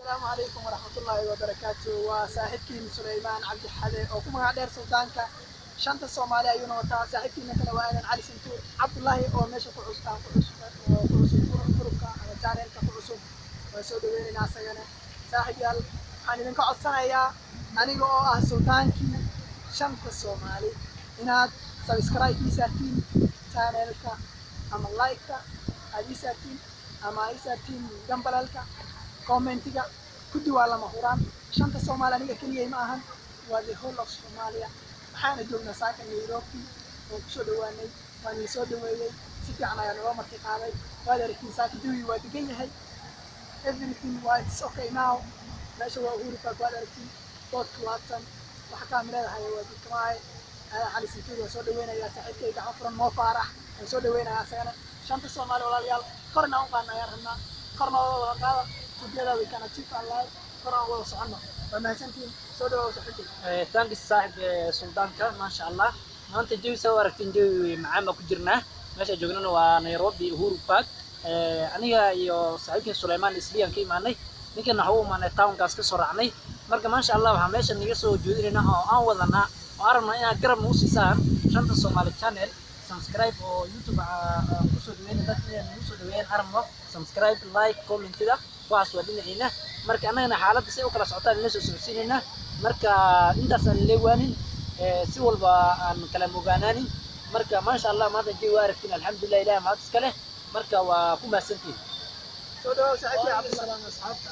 Asalaamu calaykum waraxmatullaahi wabarakaatu. Waa saaxiibkiin Sulaymaan Cabdi Xade oo ku magac dheer Suldaanka Shanta Soomaali ayuuna wataa. Saaxiibkiina kale waa Aadan Cali Santuur Cabdullaahi oo meesha ku cusub, ku cusub, oo ku cusub group-ka ama channel-ka ku cusub. Waan soo dhaweynaynaa asagana. Saaxiib yaal, waxaan idinka codsanayaa aniga oo ah Sultaankii Shanta Soomaali inaad subscribe ii saartiin channel-ka ama like-ka aad ii saartiin ama ii saartiin gambalalka, comment-iga kuddi waa lama huraan. Shanta Soomaali aniga keliyay ma ahan, waa the whole of Somalia. Waxaana joognaa saaka Nairobi oo kusoo dhawaanay, waan ii soo dhaweeyey, si fiican ayaa naloo marti qaaday. Waad aragtiin, saaka jawiga waa degan yahay, everything waa it's okay now. Meesha waa Uhuru Park, waad aragtiin boodka waatan waxa kaamirada haya waa Dikamaay Aadan Cali Sintuur. Waan soo dhaweynayaa saaxiibkay Gacan Furan Moo Faarax, waan soo dhaweynayaa asagana. Shanta Soomaali, walaalayaal, korna u qaadna ayaan rabnaa, korna wada qaada. Together we can achieve our life. Kor aan wada soconno. Waa mahadsantihiin. Soo dhawow, saaxiibkay. Thanks, saaxib Suldaanka. Maasha Allah, maanta jawi soo aragtiin, jawi macaan baa ku jirnaa. Meesha joognana waa Nairobi, Uhuru Park. Aniga iyo saaxiibkii Sulaymaan Isliyan ka imaanay, ninkan waxa u imaanay town-kaas ka soo raacnay. Marka maasha Allah, waxaa meesha naga soo jeedinaynaa oo aan wadanaa oo aan rabnaa inaad garab nagu siisaan Shanta Soomaali channel subscribe oo YouTube aan kusoo dhaweyna dadka inay nagu soo dhaweeyaan arabno. Subscribe, like, comment-ida, waxaas waa dhinaciina. Marka annagana xaaladda si u kala socotaan ila soo socodsiinaynaa. Marka intaas aan leewaanin, si walba aan kala mogaanaanin. Marka maasha Allah, maanta jawi waa aragtiin, alxamdulilah, Ilahi mahad iska leh. Marka waa ku mahadsantihin. Soo dhawow, saaxiibkay Cabdisalaam. Asxaabta.